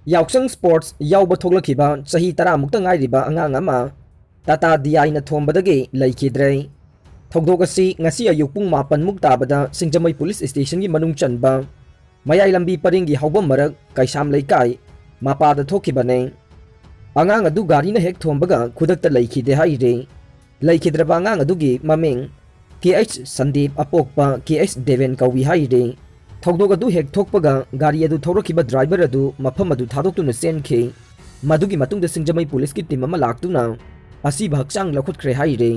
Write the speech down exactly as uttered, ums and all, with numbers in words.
ꯌꯥꯎꯁꯪ ꯁ꯭ꯄꯣꯔꯠꯁ ꯌꯥꯎꯕ ꯊꯣꯛꯂꯛꯈꯤꯕ ꯆꯍꯤ ꯇꯔꯥꯃꯨꯛꯇ ꯉꯥꯏꯔꯤꯕ ꯑꯉꯥꯡ ꯑꯃ ꯇꯥꯇꯥ ꯗꯤꯌꯥꯏꯅ ꯊꯣꯝꯕꯗꯒꯤ ꯂꯩꯈꯤꯗ꯭ꯔꯦ꯫ ꯊꯧꯗꯣꯛ ꯑꯁꯤ ꯉꯁꯤ ꯑꯌꯨꯛ ꯄꯨꯡ ꯃꯥꯄꯟꯃꯨꯛ ꯇꯥꯕꯗ ꯁꯤꯡꯖꯃꯩ ꯄꯨꯂꯤꯁ ꯁ꯭ꯇꯦꯁꯟꯒꯤ ꯃꯅꯨꯡ ꯆꯟꯕ ꯃꯌꯥꯏ ꯂꯝꯕꯤ ꯄꯔꯤꯡꯒꯤ ꯍꯧꯕꯝ ꯃꯔꯛ ꯀꯩꯁꯥꯝ ꯂꯩꯀꯥꯏ ꯃꯄꯥꯗ ꯊꯣꯛꯈꯤꯕꯅꯦ꯫ ꯑꯉꯥꯡ ꯑꯗꯨ ꯒꯥꯔꯤꯅ ꯍꯦꯛ ꯊꯣꯝꯕꯒ ꯈꯨꯗꯛꯇ ꯂꯩꯈꯤꯗꯦ ꯍꯥꯏꯔꯤ꯫ ꯂꯩꯈꯤꯗ꯭ꯔꯕ ꯑꯉꯥꯡ ꯑꯗꯨꯒꯤ ꯃꯃꯤꯡ ꯀꯦ ꯑꯩꯆ ꯁꯟꯗꯤꯞ ꯑꯄꯣꯛꯄ ꯀꯦ ꯑꯩꯆ ꯗꯦꯕꯦꯟ ꯀꯧꯏ ꯍꯥꯏꯔꯤ꯫ ꯊꯧꯗꯣꯛ ꯑꯗꯨ ꯍꯦꯛ ꯊꯣꯛꯄꯒ ꯒꯥꯔꯤ ꯑꯗꯨ ꯊꯧꯔꯛꯈꯤꯕ ꯗ꯭ꯔꯥꯏꯚꯔ ꯑꯗꯨ ꯃꯐꯝ ꯑꯗꯨ ꯊꯥꯗꯣꯛꯇꯨꯅ ꯆꯦꯟꯈꯤ꯫ ꯃꯗꯨꯒꯤ ꯃꯇꯨꯡꯗ ꯁꯤꯡꯖꯃꯩ ꯄꯨꯂꯤꯁꯀꯤ ꯇꯤꯝ ꯑꯃ ꯂꯥꯛꯇꯨꯅ ꯑꯁꯤꯕ ꯍꯛꯆꯥꯡ ꯂꯧꯈꯠꯈ꯭ꯔꯦ ꯍꯥꯏꯔꯤ꯫